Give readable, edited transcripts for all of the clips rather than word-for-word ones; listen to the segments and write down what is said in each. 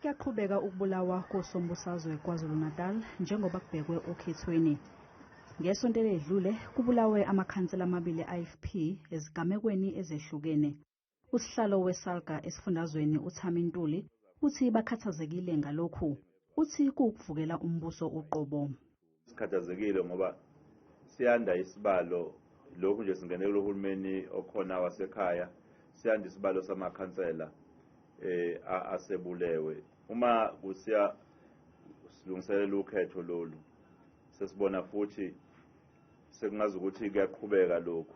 Kuyaqhubeka ukubulawa kosombusazwe KwaZulu-Natal njengoba kubhekwe okhethweni. Ngesonto eledlule kubulawe amakhansela amabili e-IFP ezigamekweni ezehlukene. Usihlalo weSALGA esifundazweni uThami Ntuli uthi bakhathazekile ngalokhu. Uthi kuwukuvukela umbuso uqobo. Sikhathazekile ngoba siyanda isibalo lokhu nje singene kulohulumeni okhona wasekhaya, siyanda isibalo samakhansela asebulewe. Uma kusiya silungiselela ukhetho lolu, sesibona futhi sekungazi ukuthi kuyaqhubeka lokhu,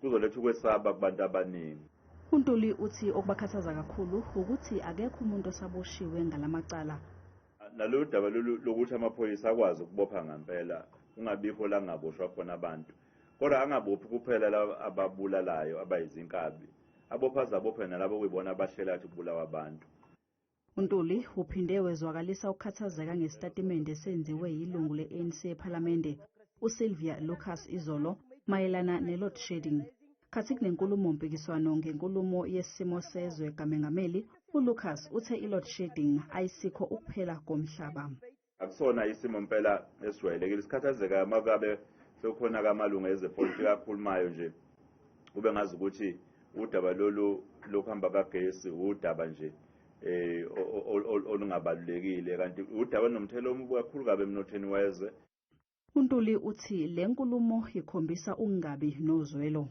kuzoletha ukwesaba kubantu abaningi. UNtuli uthi okubakhathaza kakhulu ukuthi akekho umuntu osaboshiwe ngalamacala. Nalolu daba lokuthi amaphoyisa akwazi ukubopha ngempela, kungabikho la kungaboshwa khona abantu, kodwa angabophi kuphela laba ababulalayo abayizinkabi, abopha azabophe nalabo okuyibona abahlela ukuthi kubulawa abantu. UNtuli uphinde wezwakalisa ukukhathazeka ngesitatimende esenziwe yilungu le-ANC ePhalamende uSylvia Lucas izolo mayelana ne-load shedding. Khathi kunenkulumo mpikiswano ngenkulumo yesimo sezwe kaMengameli, uLucas uthe i-load shedding ayisikho ukuphela komhlaba. Akusona isimo impela esijwayelekile. Sikhathazeka uma kabe sekukhona amalungu ezepolitiki akhulumayo nje, kube ngazi ukuthi udaba lolu lokuhamba kagesi udaba nje olungabalulekile, kanti udaba olunomthelela omubi kakhulu kabi emnothweni wezwe. UNtuli uthi le nkulumo ikhombisa ukungabi nozwelo.